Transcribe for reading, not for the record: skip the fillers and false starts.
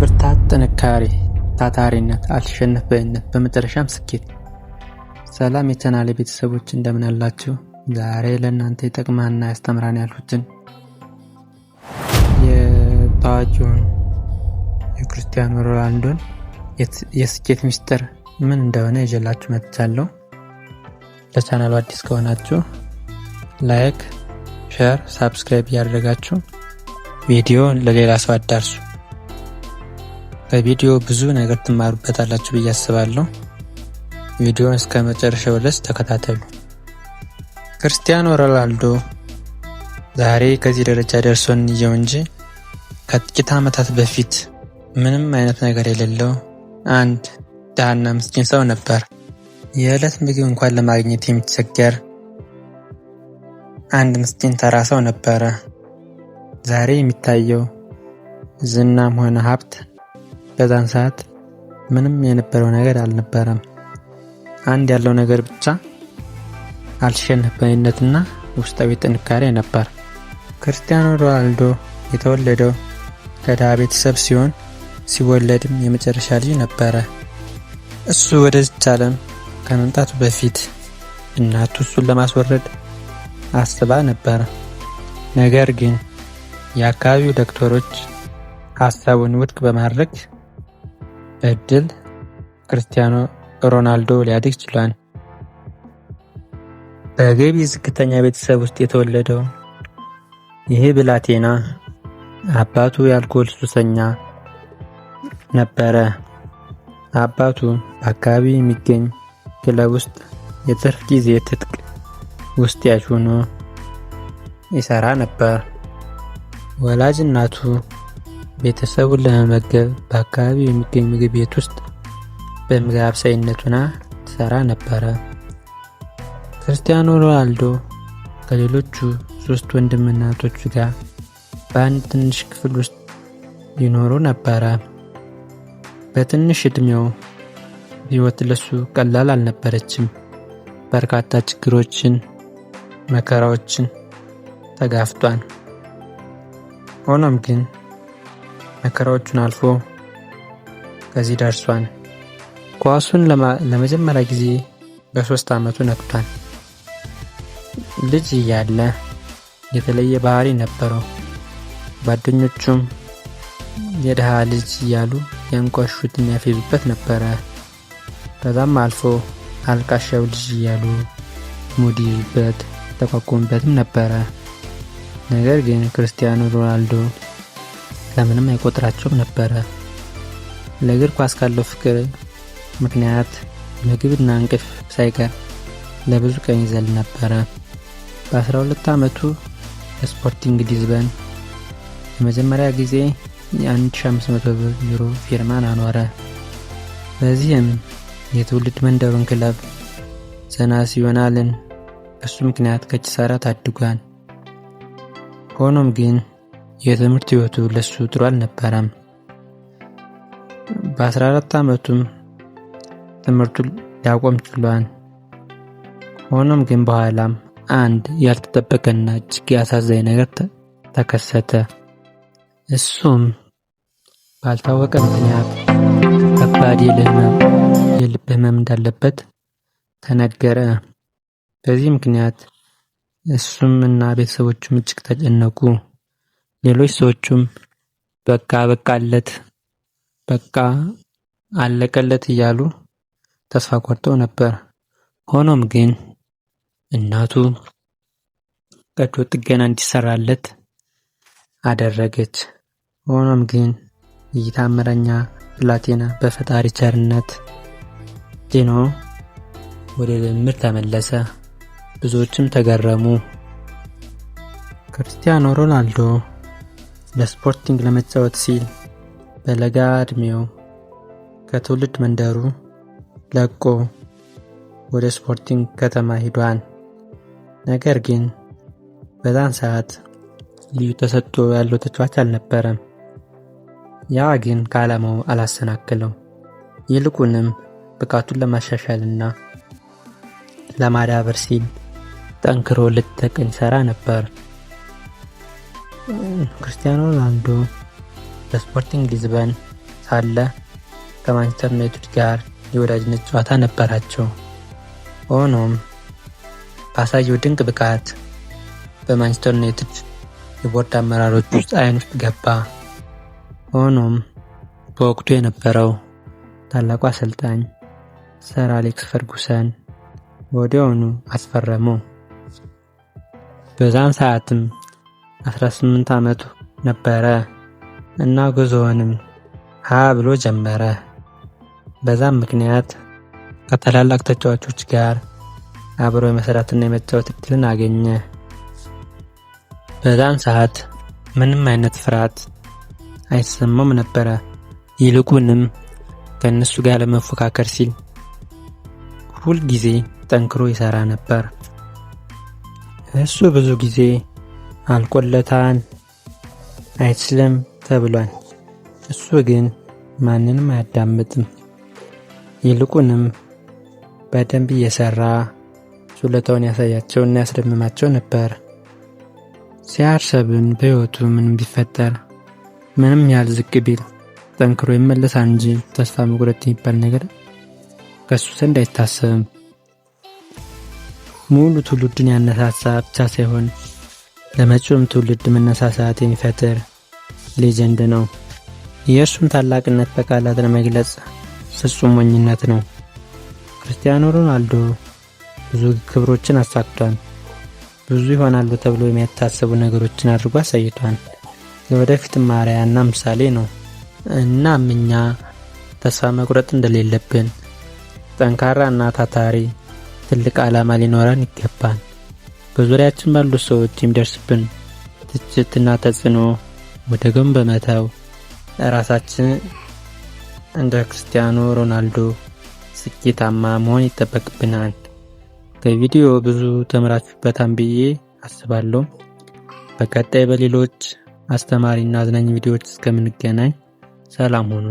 ብርታት፣ ጥንካሬ፣ ታታሪነት፣ አልሸነፍ ባይነት፣ በመጨረሻም ስኬት። ሰላም የቻናሌ ቤተሰቦች፣ እንደምን አላችሁ? ዛሬ ለእናንተ ይጠቅማና ያስተምራን ያልኩትን የታዋቂውን የክርስቲያኖ ሮናልዶን የስኬት ሚስጥር ምን እንደሆነ ይዤላችሁ መጥቻለሁ። ለቻናሉ አዲስ ከሆናችሁ like፣ share፣ subscribe እያደረጋችሁ ቪዲዮ ለሌላ ሰው አዳርሱ። በቪዲዮ ብዙ ነገር ትማሩበታላችሁ ብዬ አስባለሁ። ቪዲዮን እስከ መጨረሻው ድረስ ተከታተሉ። ክርስቲያኖ ሮናልዶ ዛሬ ከዚህ ደረጃ ደርሶ እንየው እንጂ ከጥቂት ዓመታት በፊት ምንም አይነት ነገር የሌለው አንድ ድሃና ምስኪን ሰው ነበር። የዕለት ምግብ እንኳን ለማግኘት የሚቸገር አንድ ምስኪን ተራ ሰው ነበረ። ዛሬ የሚታየው ዝናም ሆነ ሀብት በዛን ሰዓት ምንም የነበረው ነገር አልነበረም። አንድ ያለው ነገር ብቻ አልሸነፍ ባይነትና ውስጣዊ ጥንካሬ ነበር። ክርስቲያኖ ሮናልዶ የተወለደው ከድሃ ቤተሰብ ሲሆን ሲወለድም የመጨረሻ ልጅ ነበረ። እሱ ወደዚች ዓለም ከመምጣቱ በፊት እናቱ እሱን ለማስወረድ አስባ ነበረ። ነገር ግን የአካባቢው ዶክተሮች ሀሳቡን ውድቅ በማድረግ በእድል ክርስቲያኖ ሮናልዶ ሊያድግ ችሏል። በገቢ ዝቅተኛ ቤተሰብ ውስጥ የተወለደው ይህ ብላቴና አባቱ የአልኮል ሱሰኛ ነበረ። አባቱ በአካባቢው የሚገኝ ክለብ ውስጥ የትርፍ ጊዜ ትጥቅ ውስጥ ያዥ ሆኖ ይሰራ ነበር። ወላጅ እናቱ ቤተሰቡን ለመመገብ በአካባቢው የሚገኝ ምግብ ቤት ውስጥ በምግብ አብሳይነት ሆና ትሰራ ነበረ። ክርስቲያኖ ሮናልዶ ከሌሎቹ ሶስት ወንድምና እህቶቹ ጋር በአንድ ትንሽ ክፍል ውስጥ ይኖሩ ነበረ። በትንሽ ዕድሜው ሕይወት ለሱ ቀላል አልነበረችም። በርካታ ችግሮችን፣ መከራዎችን ተጋፍጧል። ሆኖም ግን መከራዎቹን አልፎ ከዚህ ደርሷል። ኳሱን ለመጀመሪያ ጊዜ በ3 ዓመቱ ነክቷል። ልጅ እያለ የተለየ ባህሪ ነበረው። ጓደኞቹም የድሃ ልጅ እያሉ ያንቋሹትና ያፌዙበት ነበረ። ከዛም አልፎ አልቃሻው ልጅ እያሉ ሙድ ይዙበት ተቋቁሙበትም ነበረ። ነገር ግን ክርስቲያኖ ሮናልዶ ከምንም አይቆጥራቸውም ነበረ። ለእግር ኳስ ካለው ፍቅር ምክንያት ምግብና እንቅልፍ ሳይቀር ለብዙ ቀን ይዘል ነበረ። በ12 ዓመቱ ለስፖርቲንግ ሊዝበን ለመጀመሪያ ጊዜ የ1500 ዩሮ ፊርማን አኖረ። በዚህም የትውልድ መንደሩን ክለብ ዘናሲዮናልን በሱ ምክንያት ከኪሳራ ታድጓል። ሆኖም ግን የትምህርት ሕይወቱ ለሱ ጥሩ አልነበረም። በ14 ዓመቱም ትምህርቱን ሊያቆም ችሏል። ሆኖም ግን በኋላም አንድ ያልተጠበቀና እጅግ አሳዛኝ ነገር ተከሰተ። እሱም ባልታወቀ ምክንያት ከባድ የልብ ህመም እንዳለበት ተነገረ። በዚህ ምክንያት እሱም እና ቤተሰቦቹም እጅግ ተጨነቁ። ሌሎች ሰዎቹም በቃ በቃለት፣ በቃ አለቀለት እያሉ ተስፋ ቆርጠው ነበር። ሆኖም ግን እናቱ ቀዶ ጥገና እንዲሰራለት አደረገች። ሆኖም ግን ይህ ታምረኛ ብላቴና በፈጣሪ ቸርነት ድኖ ወደ ልምምድ ተመለሰ። ብዙዎችም ተገረሙ። ክርስቲያኖ ሮናልዶ ለስፖርቲንግ ለመጫወት ሲል በለጋ ዕድሜው ከትውልድ መንደሩ ለቆ ወደ ስፖርቲንግ ከተማ ሂዷል። ነገር ግን በዛን ሰዓት ልዩ ተሰጥኦ ያለው ተጫዋች አልነበረም። ያ ግን ከዓላማው አላሰናክለው። ይልቁንም ብቃቱን ለማሻሻልና ለማዳበር ሲል ጠንክሮ ሌት ተቀን ይሰራ ነበር። ክርስቲያኖ ሮናልዶ በስፖርቲንግ ሊዝበን ሳለ ከማንቸስተር ዩናይትድ ጋር የወዳጅነት ጨዋታ ነበራቸው። ሆኖም ባሳየው ድንቅ ብቃት በማንቸስተር ዩናይትድ የቦርድ አመራሮች ውስጥ አይን ውስጥ ገባ። ሆኖም በወቅቱ የነበረው ታላቁ አሰልጣኝ ሰር አሌክስ ፈርጉሰን ወዲያውኑ አስፈረመው። በዛን ሰዓትም 18 ዓመቱ ነበረ እና ጉዞውንም ሀ ብሎ ጀመረ። በዛም ምክንያት ከታላላቅ ተጫዋቾች ጋር አብሮ የመስራትና የመጫወት እድልን አገኘ። በዛን ሰዓት ምንም አይነት ፍርሃት አይሰማውም ነበረ። ይልቁንም ከእነሱ ጋር ለመፎካከር ሲል ሁል ጊዜ ጠንክሮ ይሰራ ነበር። እሱ ብዙ ጊዜ አልቆለታን አይችልም ተብሏል። እሱ ግን ማንንም አያዳምጥም። ይልቁንም በደንብ እየሰራ ችሎታውን ያሳያቸውና ያስደምማቸው ነበር። CR7 በሕይወቱ ምንም ቢፈጠር፣ ምንም ያህል ዝቅ ቢል ጠንክሮ ይመለሳል እንጂ ተስፋ መቁረጥ የሚባል ነገር ከሱ ዘንድ አይታሰብም። ሙሉ ትውልዱን ያነሳሳ ብቻ ሳይሆን ለመጪውም ትውልድ መነሳሳት የሚፈጥር legend ነው። የእርሱን ታላቅነት በቃላት ለመግለጽ ፍጹም ሞኝነት ነው። ክርስቲያኖ ሮናልዶ ብዙ ክብሮችን አሳክቷል። ብዙ ይሆናሉ ተብሎ የማይታሰቡ ነገሮችን አድርጎ አሳይቷል። ለወደፊትም አርአያና ምሳሌ ነው። እናም እኛ ተስፋ መቁረጥ እንደሌለብን፣ ጠንካራ እና ታታሪ፣ ትልቅ ዓላማ ሊኖረን ይገባል። በዙሪያችን ባሉ ሰዎች የሚደርስብን ትችትና ተጽዕኖ ወደ ጎን በመተው ራሳችን እንደ ክርስቲያኖ ሮናልዶ ስኬታማ መሆን ይጠበቅብናል። ከቪዲዮ ብዙ ተምራችሁበታል ብዬ አስባለሁ። በቀጣይ በሌሎች አስተማሪና አዝናኝ ቪዲዮዎች እስከምንገናኝ ሰላም ሁኑ።